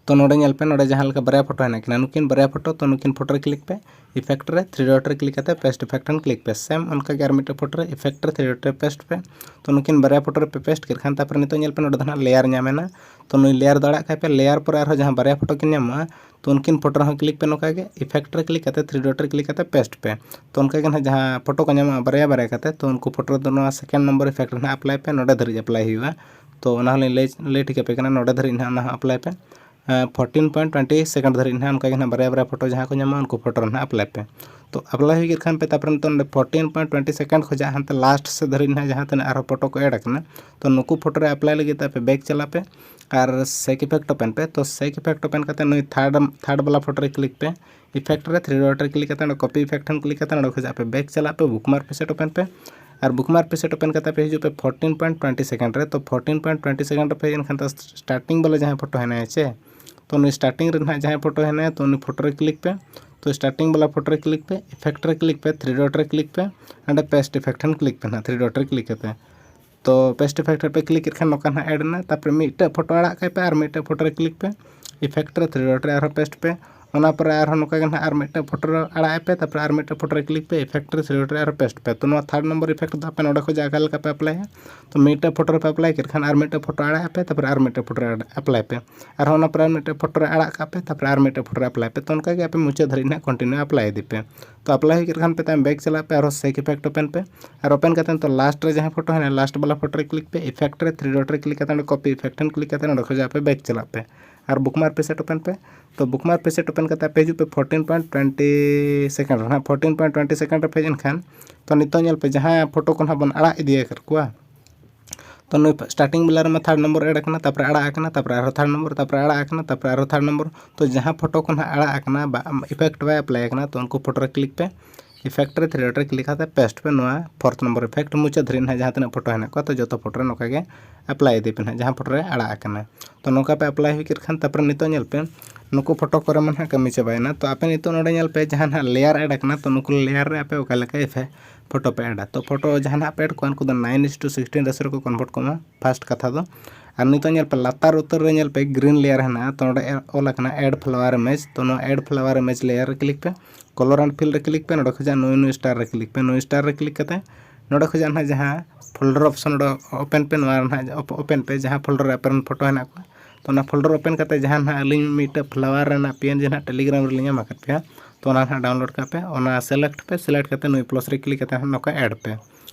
ᱛᱚ ᱱᱚᱰᱮ ᱧᱮᱞ ᱯᱮ, ᱱᱚᱰᱮ ᱡᱟᱦᱟᱸ ᱞᱮᱠᱟ ᱵᱟᱨᱭᱟ ᱯᱷᱳᱴᱳ ᱦᱮᱱᱟᱜ ᱠᱤᱱᱟ, ᱱᱩᱠᱤᱱ ᱵᱟᱨᱭᱟ ᱯᱷᱳᱴᱳ, ᱛᱚ ᱱᱩᱠᱤᱱ ᱯᱷᱳᱴᱳ ᱨᱮ click ᱯᱮ, effect ᱨᱮ three dot ᱨᱮ click ᱠᱟᱛᱮ paste effect ᱴᱷᱮᱱ click ᱯᱮ᱾ same ᱚᱱᱠᱟ ᱜᱮ ᱟᱨ ᱢᱤᱫᱴᱮᱱ ᱯᱷᱳᱴᱳ ᱨᱮ effect ᱨᱮ three dot ᱨᱮ paste ᱯᱮ᱾ ᱛᱚ ᱱᱩᱠᱤᱱ ᱵᱟᱨᱭᱟ ᱯᱷᱳᱴᱳ ᱨᱮᱯᱮ paste ᱠᱮᱫ ᱠᱷᱟᱱ, ᱛᱟᱨᱯᱚᱨᱮ ᱱᱤᱛᱚᱜ ᱧᱮᱞ ᱯᱮ, ᱱᱚᱰᱮ ᱫᱚ ᱱᱟᱦᱟᱜ layer ᱧᱟᱢ ᱮᱱᱟ᱾ ᱛᱚ ᱱᱩᱭ layer ᱫᱚ ᱟᱲᱟᱜ ᱠᱟᱭ ᱯᱮ, layer ᱯᱚᱨᱮ ᱟᱨᱦᱚᱸ ᱡᱟᱦᱟᱸ ᱵᱟᱨᱭᱟ ᱯᱷᱳᱴᱳ ᱠᱤᱱ ᱧᱟᱢᱚᱜᱼᱟ, ᱛᱚ ᱩᱱᱠᱤᱱ ᱯᱷᱳᱴᱳ ᱨᱮᱦᱚᱸ click ᱯᱮ, ᱱᱚᱝᱠᱟ ᱜᱮ effect ᱨᱮ click ᱠᱟᱛᱮ three dot ᱨᱮ click ᱠᱟᱛᱮ paste ᱯᱮ᱾ ᱛᱚ ᱚᱱᱠᱟ ᱜᱮ ᱱᱟᱦᱟᱜ ᱡᱟᱦᱟᱸ ᱯᱷᱳᱴᱳ ᱠᱚ ᱧᱟᱢᱚᱜᱼᱟ ᱵᱟᱨᱭᱟ ᱵᱟᱨᱭᱟ ᱠᱟᱛᱮ, ᱛᱚ ᱩᱱᱠᱩ ᱯᱷᱳᱴᱳ ᱨᱮᱫᱚ ᱱᱚᱣᱟ second number effect ᱨᱮ ᱱᱟᱦᱟᱜ apply ᱯᱮ, ᱱᱚᱰᱮ ᱫᱷᱟᱹᱨᱤᱡ apply ᱦᱩᱭᱩᱜᱼᱟ᱾ ᱛᱚ ᱚᱱᱟ ᱦᱚᱸᱞᱤᱧ ᱞᱟᱹᱭ, ᱞᱟᱹᱭ ᱴᱷᱤᱠ ᱟᱯᱮ ᱠᱟᱱᱟ, ᱱᱚᱰᱮ ᱫᱷᱟᱹᱨᱤᱡ ᱱᱟᱦᱟᱜ ᱚᱱᱟ ᱦᱚᱸ apply ᱯᱮ᱾ fourteen point twenty second ᱫᱷᱟᱹᱨᱤᱡ ᱱᱟᱦᱟᱜ ᱚᱱᱠᱟ ᱜᱮ ᱱᱟᱦᱟᱜ ᱵᱟᱨᱭᱟ ᱵᱟᱨᱭᱟ ᱯᱷᱳᱴᱳ ᱡᱟᱦᱟᱸ ᱠᱚ ᱧᱟᱢᱚᱜᱼᱟ, ᱩᱱᱠᱩ ᱯᱷᱳᱴᱳ ᱨᱮ ᱱᱟᱦᱟᱜ apply ᱯᱮ᱾ ᱛᱚ apply ᱦᱩᱭ ᱠᱮᱫ ᱠᱷᱟᱱ ᱯᱮ, ᱛᱟᱨᱯᱚᱨᱮ ᱱᱤᱛᱚᱜ ᱱᱚᱰᱮ fourteen point twenty second ᱠᱷᱚᱱᱟᱜ ᱦᱟᱱᱛᱮ last ᱥᱮᱫ ᱫᱷᱟᱹᱨᱤᱡ ᱱᱟᱦᱟᱜ ᱡᱟᱦᱟᱸ ᱛᱤᱱᱟᱹᱜ ᱟᱨᱦᱚᱸ ᱯᱷᱳᱴᱳ ᱠᱚ add ᱟᱠᱟᱱᱟ, ᱛᱚ ᱱᱩᱠᱩ ᱯᱷᱳᱴᱳ ᱨᱮ apply ᱞᱟᱹᱜᱤᱫ ᱛᱮ ᱟᱯᱮ back ᱪᱟᱞᱟᱜ ᱯᱮ ᱟᱨ shake effect open ᱯᱮ᱾ ᱛᱚ shake effect open ᱠᱟᱛᱮ ᱱᱩᱭ third, third ᱵᱟᱞᱟ ᱯᱷᱳᱴᱳ ᱨᱮ click ᱯᱮ, effect ᱨᱮ three dot ᱨᱮ click ᱠᱟᱛᱮ ᱱᱚᱰᱮ copy effect ᱴᱷᱮᱱ click ᱠᱟᱛᱮ ᱱᱚᱰᱮ ᱠᱷᱚᱱᱟᱜ ᱟᱯᱮ back ᱪᱟᱞᱟᱜ ᱯᱮ, bookmark preset open ᱯᱮ᱾ ᱟᱨ bookmark preset open ᱠᱟᱛᱮ ᱯᱮ ᱦᱤᱡᱩᱜ ᱯᱮ fourteen point twenty second ᱨᱮ᱾ ᱛᱚ fourteen point twenty second ᱨᱮ ᱯᱮ ᱦᱮᱡ ᱮᱱ ᱠᱷᱟᱱ ᱫᱚ starting ᱵᱟᱞᱟ ᱡᱟᱦᱟᱸ ᱯᱷᱳᱴᱳ ᱦᱮᱱᱟᱭᱟ ᱪᱮ, ᱛᱚ ᱩᱱᱤ starting ᱨᱮ ᱱᱟᱦᱟᱜ ᱡᱟᱦᱟᱸᱭ ᱯᱷᱳᱴᱳ ᱦᱮᱱᱟᱭᱟ, ᱛᱚ ᱩᱱᱤ ᱯᱷᱳᱴᱳ ᱨᱮ click ᱯᱮ᱾ ᱛᱚ starting ᱵᱟᱞᱟ ᱯᱷᱳᱴᱳ ᱨᱮ click ᱯᱮ, effect ᱨᱮ click ᱯᱮ, three dot ᱨᱮ click ᱯᱮ, ᱱᱚᱰᱮ paste effect ᱴᱷᱮᱱ click ᱯᱮ ᱱᱟᱦᱟᱜ, three dot ᱨᱮ click ᱠᱟᱛᱮ᱾ ᱛᱚ paste effect ᱨᱮᱯᱮ click ᱠᱮᱫ ᱠᱷᱟᱱ ᱱᱚᱝᱠᱟ ᱱᱟᱦᱟᱜ add ᱮᱱᱟ᱾ ᱛᱟᱨᱯᱚᱨᱮ ᱢᱤᱫᱴᱮᱡ ᱯᱷᱳᱴᱳ ᱟᱲᱟᱜ ᱠᱟᱭ ᱯᱮ ᱟᱨ ᱢᱤᱫᱴᱮᱡ ᱯᱷᱳᱴᱳ ᱨᱮ click ᱯᱮ, effect ᱨᱮ three dot ᱨᱮ ᱟᱨᱦᱚᱸ paste ᱯᱮ᱾ ᱚᱱᱟ ᱯᱚᱨᱮ ᱟᱨᱦᱚᱸ ᱱᱚᱝᱠᱟ ᱜᱮ ᱱᱟᱦᱟᱜ ᱟᱨ ᱢᱤᱫᱴᱮᱡ ᱯᱷᱳᱴᱳ ᱨᱮ ᱟᱲᱟᱜ ᱟᱭ ᱯᱮ, ᱛᱟᱨᱯᱚᱨᱮ ᱟᱨ ᱢᱤᱫᱴᱮᱡ ᱯᱷᱳᱴᱳ ᱨᱮ click ᱯᱮ, effect ᱨᱮ three dot ᱨᱮ ᱟᱨᱦᱚᱸ paste ᱯᱮ᱾ ᱛᱚ ᱱᱚᱣᱟ third number effect ᱫᱚ ᱟᱯᱮ ᱱᱚᱰᱮ ᱠᱷᱚᱱᱟᱜ ᱚᱠᱟ ᱞᱮᱠᱟ ᱯᱮ applyᱟ? ᱛᱚ ᱢᱤᱫᱴᱮᱡ ᱯᱷᱳᱴᱳ ᱨᱮᱯᱮ apply ᱠᱮᱫ ᱠᱷᱟᱱ ᱟᱨ ᱢᱤᱫᱴᱮᱡ ᱯᱷᱳᱴᱳ ᱨᱮ ᱟᱲᱟᱜ ᱟᱯᱮ, ᱛᱟᱨᱯᱚᱨᱮ ᱟᱨ ᱢᱤᱫᱴᱮᱡ ᱯᱷᱳᱴᱳ ᱨᱮ apply ᱯᱮ᱾ ᱟᱨᱦᱚᱸ ᱚᱱᱟ ᱯᱚᱨᱮ ᱟᱨ ᱢᱤᱫᱴᱮᱡ ᱯᱷᱳᱴᱳ ᱨᱮ ᱟᱲᱟᱜ ᱠᱟᱜ ᱯᱮ, ᱛᱟᱨᱯᱚᱨᱮ ᱟᱨ ᱢᱤᱫᱴᱮᱡ ᱯᱷᱳᱴᱳ ᱨᱮ apply ᱯᱮ᱾ ᱛᱚ ᱚᱱᱠᱟ ᱜᱮ ᱟᱯᱮ ᱢᱩᱪᱟᱹᱫ ᱫᱷᱟᱹᱨᱤᱡ ᱱᱟᱦᱟᱜ continue apply ᱤᱫᱤ ᱯᱮ᱾ ᱛᱚ apply ᱦᱩᱭ ᱠᱮᱫ ᱠᱷᱟᱱ ᱯᱮ, ᱛᱟᱭᱚᱢ back ᱪᱟᱞᱟᱜ ᱯᱮ, ᱟᱨᱦᱚᱸ shake effect open ᱯᱮ᱾ ᱟᱨ open ᱠᱟᱛᱮ ᱱᱤᱛᱚᱜ last ᱨᱮ ᱡᱟᱦᱟᱸ ᱯᱷᱳᱴᱳ ᱦᱮᱱᱟᱜᱼᱟ, last ᱵᱟᱞᱟ ᱯᱷᱳᱴᱳ ᱨᱮ click ᱯᱮ, effect ᱨᱮ three dot ᱨᱮ click ᱠᱟᱛᱮ ᱱᱚᱰᱮ copy effect ᱴᱷᱮᱱ click ᱠᱟᱛᱮ ᱱᱚᱰᱮ ᱠᱷᱚᱱᱟᱜ ᱟᱯᱮ back ᱪᱟᱞᱟᱜ ᱯᱮ᱾ ᱟᱨ bookmark preset open ᱯᱮ᱾ ᱛᱚ bookmark preset open ᱠᱟᱛᱮ ᱟᱯᱮ ᱦᱤᱡᱩᱜ ᱯᱮ fourteen point twenty second ᱨᱮ ᱱᱟᱦᱟᱜ᱾ Fourteen point twenty second ᱨᱮ ᱯᱮ ᱦᱮᱡ ᱮᱱᱠᱷᱟᱱ, ᱛᱚ ᱱᱤᱛᱚᱜ ᱧᱮᱞ ᱯᱮ ᱡᱟᱦᱟᱸ ᱯᱷᱳᱴᱳ ᱠᱚ ᱱᱟᱦᱟᱜ ᱵᱚᱱ ᱟᱲᱟᱜ ᱤᱫᱤ ᱟᱠᱟᱫ ᱠᱚᱣᱟ, ᱛᱚ ᱱᱩᱭ starting ᱵᱟᱞᱟ ᱨᱮᱢᱟ third number add ᱟᱠᱟᱱᱟ, ᱛᱟᱨᱯᱚᱨᱮ ᱟᱲᱟᱜ ᱟᱠᱟᱱᱟ, ᱛᱟᱨᱯᱚᱨᱮ ᱟᱨᱦᱚᱸ third number, ᱛᱟᱨᱯᱚᱨᱮ ᱟᱲᱟᱜ ᱟᱠᱟᱱᱟ, ᱛᱟᱨᱯᱚᱨᱮ ᱟᱨᱦᱚᱸ third number᱾ ᱛᱚ ᱡᱟᱦᱟᱸ ᱯᱷᱳᱴᱳ ᱠᱚ ᱱᱟᱦᱟᱜ ᱟᱲᱟᱜ ᱟᱠᱟᱱᱟ, ᱵᱟ effect ᱵᱟᱭ apply ᱟᱠᱟᱱᱟ, ᱛᱚ ᱩᱱᱠᱩ ᱯᱷᱳᱴᱳ ᱨᱮ click ᱯᱮ᱾ Effect ᱨᱮ three dot ᱨᱮ click ᱠᱟᱛᱮ paste ᱯᱮ ᱱᱚᱣᱟ fourth number effect ᱢᱩᱪᱟᱹᱫ ᱫᱷᱟᱹᱨᱤᱡ ᱱᱟᱦᱟᱜ ᱡᱟᱦᱟᱸ ᱛᱤᱱᱟᱹᱜ ᱯᱷᱳᱴᱳ ᱦᱮᱱᱟᱜ ᱠᱚᱣᱟ, ᱛᱚ ᱡᱚᱛᱚ ᱯᱷᱳᱴᱳ ᱨᱮ ᱱᱚᱝᱠᱟ ᱜᱮ apply ᱤᱫᱤ ᱯᱮ ᱱᱟᱦᱟᱜ, ᱡᱟᱦᱟᱸ ᱯᱷᱳᱴᱳ ᱨᱮ ᱟᱲᱟᱜ ᱟᱠᱟᱱᱟ᱾ ᱛᱚ ᱱᱚᱝᱠᱟ ᱯᱮ apply ᱦᱩᱭ ᱠᱮᱫ ᱠᱷᱟᱱ, ᱛᱟᱨᱯᱚᱨᱮ ᱱᱤᱛᱚᱜ ᱧᱮᱞ ᱯᱮ ᱱᱩᱠᱩ ᱯᱷᱳᱴᱳ ᱠᱚᱨᱮ ᱢᱟ ᱱᱟᱦᱟᱜ ᱠᱟᱹᱢᱤ ᱪᱟᱵᱟᱭᱮᱱᱟ᱾ ᱛᱚ ᱟᱯᱮ ᱱᱤᱛᱚᱜ ᱱᱚᱰᱮ ᱧᱮᱞ ᱯᱮ ᱡᱟᱦᱟᱸ ᱱᱟᱦᱟᱜ layer add ᱟᱠᱟᱱᱟ, ᱛᱚ ᱱᱩᱠᱩ layer ᱨᱮ ᱟᱯᱮ ᱚᱠᱟ ᱞᱮᱠᱟ effect ᱯᱷᱳᱴᱳ ᱯᱮ ᱮᱰᱟ᱾ ᱛᱚ ᱯᱷᱳᱴᱳ ᱡᱟᱦᱟᱸ ᱱᱟᱦᱟᱜ ᱯᱮ ᱮᱰ ᱠᱚᱣᱟ, ᱩᱱᱠᱩ ᱫᱚ nine is to sixteen ratio ᱨᱮᱠᱚ convert ᱠᱚᱜ ᱢᱟ, first ᱠᱟᱛᱷᱟ ᱫᱚ᱾ ᱟᱨ ᱱᱤᱛᱚᱜ ᱧᱮᱞ ᱯᱮ ᱞᱟᱛᱟᱨ ᱩᱛᱟᱹᱨ ᱨᱮ ᱧᱮᱞ ᱯᱮ green layer ᱦᱮᱱᱟᱜᱼᱟ, ᱛᱚ ᱱᱚᱰᱮ ᱚᱞ ᱟᱠᱟᱱᱟ add flower image᱾ ᱛᱚ ᱱᱚᱣᱟ add flower image layer ᱨᱮ click ᱯᱮ, color and fill ᱨᱮ click ᱯᱮ, ᱱᱚᱰᱮ ᱠᱷᱚᱱᱟᱜ ᱱᱩᱭ ᱱᱩᱭ star ᱨᱮ click ᱯᱮ, ᱱᱩᱭ star ᱨᱮ click ᱠᱟᱛᱮ ᱱᱚᱰᱮ ᱠᱷᱚᱱᱟᱜ ᱱᱟᱦᱟᱜ ᱡᱟᱦᱟᱸ folder option ᱱᱚᱰᱮ open ᱯᱮ, ᱱᱚᱣᱟ ᱨᱮ ᱱᱟᱦᱟᱜ op- open ᱯᱮ, ᱡᱟᱦᱟᱸ folder ᱨᱮ ᱟᱯᱮ ᱨᱮᱱ ᱯᱷᱳᱴᱳ ᱦᱮᱱᱟᱜ ᱠᱚᱣᱟ, ᱛᱚ ᱚᱱᱟ folder open ᱠᱟᱛᱮ ᱡᱟᱦᱟᱸ ᱱᱟᱦᱟᱜ ᱟᱹᱞᱤᱧ ᱢᱤᱫᱴᱮᱱ flower ᱨᱮᱱᱟᱜ P N G ᱱᱟᱦᱟᱜ Telegram ᱨᱮᱞᱤᱧ ᱮᱢ ᱟᱠᱟᱫ ᱯᱮᱭᱟ, ᱛᱚ ᱚᱱᱟ ᱱᱟᱦᱟᱜ download ᱠᱟᱜ ᱯᱮ, ᱚᱱᱟ select ᱯᱮ, select ᱠᱟᱛᱮ ᱱᱩᱭ plus ᱨᱮ click ᱠᱟᱛᱮ ᱱᱟᱦᱟᱜ ᱱᱚᱝᱠᱟ add ᱯᱮ᱾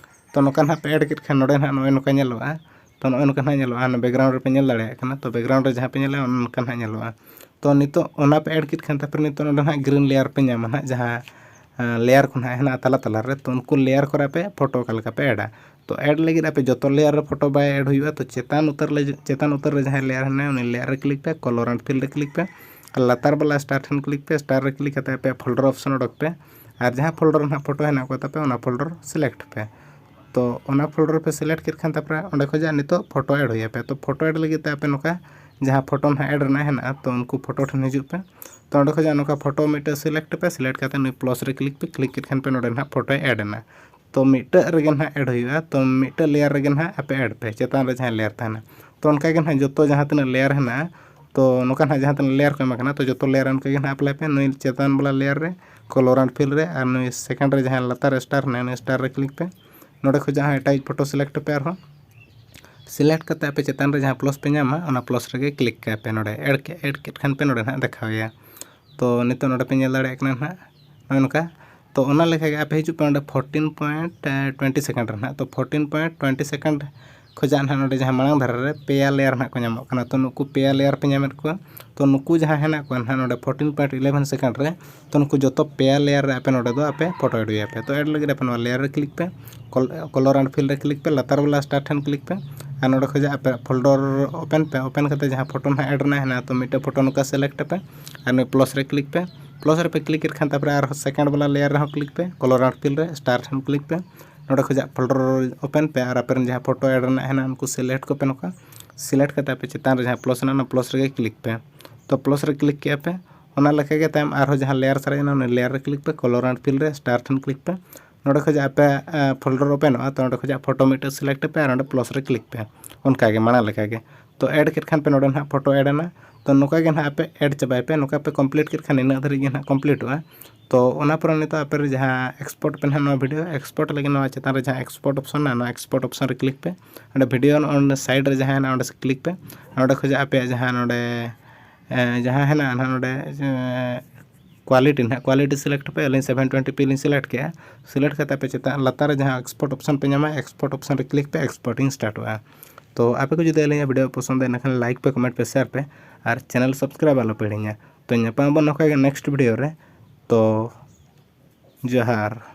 ᱛᱚ ᱱᱚᱝᱠᱟ ᱱᱟᱦᱟᱜ ᱯᱮ add ᱠᱮᱫ ᱠᱷᱟᱱ ᱱᱚᱰᱮ ᱱᱟᱦᱟᱜ ᱱᱚᱜᱼᱚᱭ ᱱᱚᱝᱠᱟ ᱧᱮᱞᱚᱜᱼᱟ᱾ ᱛᱚ ᱱᱚᱜᱼᱚᱭ ᱱᱚᱝᱠᱟ ᱱᱟᱦᱟᱜ ᱧᱮᱞᱚᱜᱼᱟ, ᱚᱱᱟ background ᱨᱮᱯᱮ ᱧᱮᱞ ᱫᱟᱲᱮᱭᱟᱜ ᱠᱟᱱᱟ᱾ ᱛᱚ background ᱨᱮ ᱡᱟᱦᱟᱸ ᱯᱮ ᱧᱮᱞᱟ ᱚᱱᱠᱟ ᱱᱟᱦᱟᱜ ᱧᱮᱞᱚᱜᱼᱟ᱾ ᱛᱚ ᱱᱤᱛᱚᱜ ᱚᱱᱟ ᱯᱮ add ᱠᱮᱫ ᱠᱷᱟᱱ ᱛᱟᱨᱯᱚᱨᱮ ᱱᱤᱛᱚᱜ ᱱᱚᱰᱮ ᱱᱟᱦᱟᱜ green layer ᱯᱮ ᱧᱟᱢᱟ ᱱᱟᱦᱟᱜ, ᱡᱟᱦᱟᱸ layer ᱠᱚ ᱱᱟᱦᱟᱜ ᱦᱮᱱᱟᱜᱼᱟ ᱛᱟᱞᱟ ᱛᱟᱞᱟ ᱨᱮ, ᱛᱚ ᱩᱱᱠᱩ layer ᱠᱚᱨᱮ ᱟᱯᱮ ᱯᱷᱳᱴᱳ ᱚᱠᱟ ᱞᱮᱠᱟ ᱯᱮ ᱮᱰᱟ᱾ ᱛᱚ add ᱞᱟᱹᱜᱤᱫ ᱟᱯᱮ ᱡᱚᱛᱚ layer ᱨᱮ ᱯᱷᱳᱴᱳ ᱵᱟᱭ add ᱦᱩᱭᱩᱜᱼᱟ᱾ ᱛᱚ ᱪᱮᱛᱟᱱ ᱩᱛᱟᱹᱨ ᱞᱮ ᱪᱮᱛᱟᱱ ᱩᱛᱟᱹᱨ ᱨᱮ ᱡᱟᱦᱟᱸᱭ layer ᱦᱮᱱᱟᱭᱟ ᱩᱱᱤ layer ᱨᱮ click ᱯᱮ, color and fill ᱨᱮ click ᱯᱮ, ᱟᱨ ᱞᱟᱛᱟᱨ ᱵᱟᱞᱟ star ᱴᱷᱮᱱ click ᱯᱮ᱾ Star ᱨᱮ click ᱠᱟᱛᱮ ᱟᱯᱮᱭᱟᱜ folder option ᱚᱰᱚᱠ ᱯᱮ, ᱟᱨ ᱡᱟᱦᱟᱸ folder ᱨᱮ ᱱᱟᱦᱟᱜ ᱯᱷᱳᱴᱳ ᱦᱮᱱᱟᱜ ᱠᱚ ᱛᱟᱯᱮ ᱚᱱᱟ folder select ᱯᱮ᱾ ᱛᱚ ᱚᱱᱟ folder ᱯᱮ select ᱠᱮᱫ ᱠᱷᱟᱱ ᱛᱟᱯᱚᱨᱮ ᱚᱸᱰᱮ ᱠᱷᱚᱱᱟᱜ ᱱᱤᱛᱚᱜ ᱯᱷᱳᱴᱳ add ᱦᱩᱭ ᱟᱯᱮᱭᱟ᱾ ᱛᱚ ᱯᱷᱳᱴᱳ add ᱞᱟᱹᱜᱤᱫ ᱛᱮ ᱟᱯᱮ ᱱᱚᱝᱠᱟ ᱡᱟᱦᱟᱸ ᱯᱷᱳᱴᱳ ᱱᱟᱦᱟᱜ add ᱨᱮᱱᱟᱜ ᱦᱮᱱᱟᱜᱼᱟ, ᱛᱚ ᱩᱱᱠᱩ ᱯᱷᱳᱴᱳ ᱴᱷᱮᱱ ᱦᱤᱡᱩᱜ ᱯᱮ᱾ ᱛᱚ ᱚᱸᱰᱮ ᱠᱷᱚᱱᱟᱜ ᱱᱚᱝᱠᱟ ᱯᱷᱳᱴᱳ ᱢᱤᱫᱴᱮᱱ select ᱯᱮ, select ᱠᱟᱛᱮ ᱱᱩᱭ plus ᱨᱮ click ᱯᱮ᱾ Click ᱠᱮᱫ ᱠᱷᱟᱱ ᱯᱮ ᱱᱚᱰᱮ ᱱᱟᱦᱟᱜ ᱯᱷᱳᱴᱳᱭ add ᱮᱱᱟ᱾ ᱛᱚ ᱢᱤᱫᱴᱟᱹᱜ ᱨᱮᱜᱮ ᱱᱟᱦᱟᱜ add ᱦᱩᱭᱩᱜᱼᱟ᱾ ᱛᱚ ᱢᱤᱫᱴᱟᱹᱜ layer ᱨᱮᱜᱮ ᱱᱟᱦᱟᱜ ᱟᱯᱮ add ᱯᱮ, ᱪᱮᱛᱟᱱ ᱨᱮ ᱡᱟᱦᱟᱸ layer ᱛᱟᱦᱮᱱᱟ᱾ ᱛᱚ ᱚᱱᱠᱟ ᱜᱮ ᱱᱟᱦᱟᱜ ᱡᱚᱛᱚ ᱡᱟᱦᱟᱸ ᱛᱤᱱᱟᱹᱜ layer ᱦᱮᱱᱟᱜᱼᱟ, ᱛᱚ ᱱᱚᱝᱠᱟ ᱱᱟᱦᱟᱜ ᱡᱟᱦᱟᱸ ᱛᱤᱱᱟᱹᱜ layer ᱠᱚ ᱮᱢ ᱟᱠᱟᱱᱟ, ᱛᱚ ᱡᱚᱛᱚ layer ᱚᱱᱠᱟ ᱜᱮ ᱱᱟᱦᱟᱜ apply ᱯᱮ᱾ ᱱᱩᱭ ᱪᱮᱛᱟᱱ ᱵᱟᱞᱟ layer ᱨᱮ, color and fill ᱨᱮ, ᱟᱨ ᱱᱩᱭ second ᱨᱮ ᱡᱟᱦᱟᱸ ᱞᱟᱛᱟᱨ ᱨᱮ star ᱦᱮᱱᱟᱭᱟ, ᱱᱩᱭ star ᱨᱮ click ᱯᱮ᱾ ᱱᱚᱰᱮ ᱠᱷᱚᱱᱟᱜ ᱦᱚᱸ ᱮᱴᱟᱜ ᱯᱷᱳᱴᱳ select ᱯᱮ ᱟᱨᱦᱚᱸ᱾ Select ᱠᱟᱛᱮ ᱟᱯᱮ ᱪᱮᱛᱟᱱ ᱨᱮ ᱡᱟᱦᱟᱸ plus ᱯᱮ ᱧᱟᱢᱟ, ᱚᱱᱟ plus ᱨᱮᱜᱮ click ᱠᱟᱭ ᱯᱮ᱾ ᱱᱚᱰᱮ add ᱠᱮ- add ᱠᱮᱫ ᱠᱷᱟᱱ ᱯᱮ ᱱᱚᱰᱮ ᱱᱟᱦᱟᱜ ᱫᱮᱠᱷᱟᱣᱮᱭᱟ᱾ ᱛᱚ ᱱᱤᱛᱚᱜ ᱱᱚᱰᱮ ᱯᱮ ᱧᱮᱞ ᱫᱟᱲᱮᱭᱟᱜ ᱠᱟᱱᱟ ᱱᱟᱦᱟᱜ ᱱᱚᱜᱼᱚᱭ ᱱᱚᱝᱠᱟ᱾ ᱛᱚ ᱚᱱᱟ ᱞᱮᱠᱟ ᱜᱮ ᱟᱯᱮ ᱦᱤᱡᱩᱜ ᱯᱮ ᱱᱚᱰᱮ fourteen point twenty second ᱨᱮ ᱱᱟᱦᱟᱜ᱾ ᱛᱚ fourteen point twenty second ᱠᱷᱚᱡᱟᱜ ᱱᱟᱦᱟᱜ ᱱᱚᱰᱮ ᱡᱟᱦᱟᱸ ᱢᱟᱲᱟᱝ ᱫᱷᱟᱨᱮ ᱨᱮ ᱯᱮᱭᱟ ᱞᱮᱭᱟᱨ ᱱᱟᱦᱟᱜ ᱠᱚ ᱧᱟᱢᱚᱜ ᱠᱟᱱᱟ᱾ ᱛᱚ ᱱᱩᱠᱩ ᱯᱮᱭᱟ ᱞᱮᱭᱟᱨ ᱯᱮ ᱧᱟᱢᱮᱫ ᱠᱚᱣᱟ᱾ ᱛᱚ ᱱᱩᱠᱩ ᱡᱟᱦᱟᱸ ᱦᱮᱱᱟᱜ ᱠᱚᱣᱟ ᱱᱟᱦᱟᱜ ᱱᱚᱰᱮ ᱯᱷᱳᱨᱴᱤᱱ ᱯᱚᱭᱮᱱᱴ ᱤᱞᱮᱵᱷᱮᱱ ᱥᱮᱠᱮᱱᱰ ᱨᱮ, ᱛᱚ ᱱᱩᱠᱩ ᱡᱚᱛᱚ ᱯᱮᱭᱟ ᱞᱮᱭᱟᱨ ᱨᱮ ᱟᱯᱮ ᱱᱚᱰᱮ ᱫᱚ ᱟᱯᱮ ᱯᱷᱳᱴᱳ ᱮᱰ ᱦᱩᱭᱟᱯᱮ᱾ ᱛᱚ ᱮᱰ ᱞᱟᱹᱜᱤᱫ ᱟᱯᱮ ᱱᱚᱣᱟ ᱞᱮᱭᱟᱨ ᱨᱮ ᱠᱞᱤᱠ ᱯᱮ, ᱠᱚᱞᱚᱨ ᱟᱨ ᱯᱷᱤᱞ ᱨᱮ ᱠᱞᱤᱠ ᱯᱮ, ᱞᱟᱛᱟᱨ ᱵᱟᱞᱟ ᱥᱴᱟᱨ ᱴᱷᱮᱱ ᱠᱞᱤᱠ ᱯᱮ, ᱟᱨ ᱱᱚᱰᱮ ᱠᱷᱚᱡᱟᱜ ᱟᱯᱮ ᱯᱷᱳᱞᱰᱚᱨ ᱳᱯᱮᱱ ᱯᱮ᱾ ᱳᱯᱮᱱ ᱠᱟᱛᱮ ᱡᱟᱦᱟᱸ ᱯᱷᱳᱴᱳ ᱱᱟᱦᱟᱜ ᱮᱰ ᱨᱮᱱᱟᱜ ᱦᱮᱱᱟᱜᱼᱟ, ᱛᱚ ᱢᱤᱫᱴᱮᱱ ᱯᱷᱳᱴᱳ ᱱᱚᱝᱠᱟ ᱥᱤᱞᱮᱠᱴ ᱟᱯᱮ, ᱟᱨ ᱱᱩᱭ ᱯᱞᱟᱥ ᱨᱮ ᱠᱞᱤᱠ ᱯᱮ᱾ ᱯᱞᱟᱥ ᱨᱮᱯᱮ ᱠᱞᱤᱠ ᱠᱮᱫ ᱠᱷᱟᱱ ᱛᱟᱨᱯᱚᱨᱮ ᱟᱨᱦᱚᱸ ᱥᱮᱠᱮᱱᱰ ᱵᱟᱞᱟ ᱞᱮᱭᱟᱨ ᱨᱮᱦᱚᱸ ᱠᱞᱤᱠ ᱯᱮ, ᱠᱚᱞᱚᱨ ᱟᱨ ᱯᱷᱤᱞ ᱨᱮ ᱥᱴᱟᱨ ᱴᱷᱮᱱ ᱠᱞᱤᱠ ᱯᱮ᱾ ᱱᱚᱰᱮ ᱠᱷᱚᱡᱟᱜ ᱯᱷᱳᱞᱰᱚᱨ ᱳᱯᱮᱱ ᱯᱮ ᱟᱨ ᱟᱯᱮ ᱨᱮᱱ ᱡᱟᱦᱟᱸ ᱯᱷᱳᱴᱳ ᱮᱰ ᱨᱮᱱᱟᱜ ᱦᱮᱱᱟᱜᱼᱟ ᱩᱱᱠᱩ ᱥᱤᱞᱮᱠᱴ ᱠᱚᱯᱮ ᱱᱚᱝᱠᱟ᱾ ᱥᱤᱞᱮᱠᱴ ᱠᱟᱛᱮ ᱟᱯᱮ ᱪᱮᱛᱟᱱ ᱨᱮ ᱡᱟᱦᱟᱸ ᱯᱞᱟᱥ ᱦᱮᱱᱟᱜᱼᱟ ᱚᱱᱟ ᱯᱞᱟᱥ ᱨᱮᱜᱮ ᱠᱞᱤᱠ ᱯᱮ᱾ ᱛᱚ ᱯᱞᱟᱥ ᱨᱮ ᱠᱞᱤᱠ ᱠᱮᱜᱼᱟ ᱯᱮ, ᱚᱱᱟ ᱞᱮᱠᱟᱜᱮ ᱛᱟᱭᱚᱢ ᱟᱨᱦᱚᱸ ᱡᱟᱦᱟᱸ ᱞᱮᱭᱟᱨ ᱥᱟᱨᱮᱡ ᱮᱱᱟ ᱚᱱᱟ ᱞᱮᱭᱟᱨ ᱨᱮ ᱠᱞᱤᱠ ᱯᱮ, ᱠᱚᱞᱚᱨ ᱟᱨ ᱯᱷᱤᱞ ᱨᱮ ᱥᱴᱟᱨ ᱴᱷᱮᱱ ᱠᱞᱤᱠ ᱯᱮ᱾ ᱱᱚᱰᱮ ᱠᱷᱚᱡᱟᱜ ᱟᱯᱮ ᱯᱷᱳᱞᱰᱚᱨ ᱳᱯᱮᱱᱚᱜᱼᱟ, ᱛᱚ ᱚᱸᱰᱮ ᱠᱷᱚᱡᱟᱜ ᱯᱷᱳᱴᱳ ᱢᱤᱫᱴᱮᱱ ᱥᱤᱞᱮᱠᱴ ᱯᱮ ᱟᱨ ᱚᱸᱰᱮ ᱯᱞᱟᱥ ᱨᱮ ᱠᱞᱤᱠ ᱯᱮ᱾ ᱚᱱᱠᱟᱜᱮ ᱢᱟᱲᱟᱝ ᱞᱮᱠᱟᱜᱮ᱾ ᱛᱚ ᱮᱰ ᱠᱮᱫ ᱠᱷᱟᱱ ᱯᱮ ᱱᱚᱰᱮ ᱱᱟᱦᱟᱜ ᱯᱷᱳᱴᱳ ᱮᱰ ᱮᱱᱟ᱾ ᱛᱚ ᱱᱚᱝᱠᱟ ᱜᱮ ᱱᱟᱦᱟᱜ ᱟᱯᱮ ᱮᱰ ᱪᱟᱵᱟᱭ ᱯᱮ᱾ ᱱᱚᱝᱠᱟ ᱯᱮ ᱠᱚᱢᱯᱞᱤᱴ ᱠᱮᱫ ᱠᱷᱟᱱ ᱤᱱᱟᱹᱜ ᱫᱷᱟᱹᱨᱤᱡ ᱜᱮ ᱱᱟᱦᱟᱜ ᱠᱚᱢᱯᱞᱤᱴᱚᱜᱼᱟ᱾ ᱛᱚ ᱚᱱᱟ ᱯᱚᱨᱮ ᱱᱤᱛᱚᱜ ᱟᱯᱮ ᱡᱟᱦᱟᱸ ᱮᱠᱥᱯᱳᱨᱴ ᱯᱮ ᱱᱟᱦᱟᱜ ᱱᱚᱣᱟ ᱵᱷᱤᱰᱤᱭᱳ, ᱮᱠᱥᱯᱳᱨᱴ ᱞᱟᱹᱜᱤᱫ ᱱᱚᱣᱟ ᱪᱮᱛᱟᱱ ᱨᱮ ᱡᱟᱦᱟᱸ ᱮᱠᱥᱯᱳᱨᱴ ᱚᱯᱥᱚᱱ ᱢᱮᱱᱟᱜᱼᱟ, ᱱᱚᱣᱟ ᱮᱠᱥᱯᱳᱨᱴ ᱚᱯᱥᱚᱱ ᱨᱮ ᱠᱞᱤᱠ ᱯᱮ᱾ ᱚᱸᱰᱮ ᱵᱷᱤᱰᱤᱭᱳ ᱱᱚᱜᱼᱚ ᱱᱚᱰᱮ ᱥᱟᱭᱤᱰ ᱨᱮ ᱡᱟᱦᱟᱸ ᱦᱮᱱᱟᱜᱼᱟ ᱚᱸᱰᱮ ᱠᱞᱤᱠ ᱯᱮ᱾ ᱚᱸᱰᱮ ᱠᱷᱚᱡᱟᱜ ᱟᱯᱮᱭᱟᱜ ᱡᱟᱦᱟᱸ ᱱᱚᱰᱮ, ᱮ, ᱡᱟᱦᱟᱸ ᱦᱮᱱᱟᱜᱼᱟ ᱱᱟᱦᱟᱜ ᱱᱚᱰᱮ, ᱮ, ᱠᱣᱟᱞᱤᱴᱤ ᱱᱟᱦᱟᱜ, ᱠᱣᱟᱞᱤᱴᱤ ᱥᱤᱞᱮᱠᱴ ᱯᱮ᱾ ᱟᱹᱞᱤᱧ ᱥᱮᱵᱷᱮᱱ ᱴᱩᱭᱮᱱᱴᱤ ᱯᱤ ᱞᱤᱧ ᱥᱤᱞᱮᱠᱴ ᱠᱮᱜᱼᱟ᱾ ᱥᱤᱞᱮᱠᱴ ᱠᱟᱛᱮ ᱟᱯᱮ ᱪᱮᱛᱟᱱ ᱞᱟᱛᱟᱨ ᱨᱮ ᱡᱟᱦᱟᱸ ᱮᱠᱥᱯᱳᱨᱴ ᱚᱯᱥᱚᱱ ᱯᱮ ᱧᱟᱢᱟ, ᱮᱠᱥᱯᱳᱨᱴ ᱚᱯᱥᱚᱱ ᱨᱮ ᱠᱞᱤᱠ ᱯᱮ, ᱮᱠᱥᱯᱳᱨᱴᱤᱝ ᱥᱴᱟᱨᱴᱚᱜᱼᱟ᱾ ᱛᱚ ᱟᱯᱮ ᱠᱚ ᱡᱩᱫᱤ ᱟᱹᱞᱤᱧᱟᱜ ᱵᱷᱤᱰᱤᱭᱳ ᱯᱚᱥᱚᱱᱫ ᱮᱱᱟ ᱠᱷᱟᱱ ᱞᱟᱭᱤᱠ ᱯᱮ, ᱠᱚᱢᱮᱱᱴ ᱯᱮ, ᱥᱮᱭᱟᱨ ᱯᱮ ᱟᱨ ᱪᱮᱱᱮᱞ ᱥᱟᱵᱥᱠᱨᱟᱭᱤᱵ ᱟᱞᱚ ᱯᱮ ᱦᱤᱲᱤᱧᱟ᱾ ᱛᱚ ᱧᱟᱯᱟᱢ ᱟᱵᱚᱱ ᱱᱚᱝᱠᱟ ᱜᱮ ᱱᱮᱠᱥᱴ ᱵᱷᱤᱰᱤᱭᱳ ᱨᱮ᱾ ᱛᱚ ᱡᱚᱦᱟᱨ᱾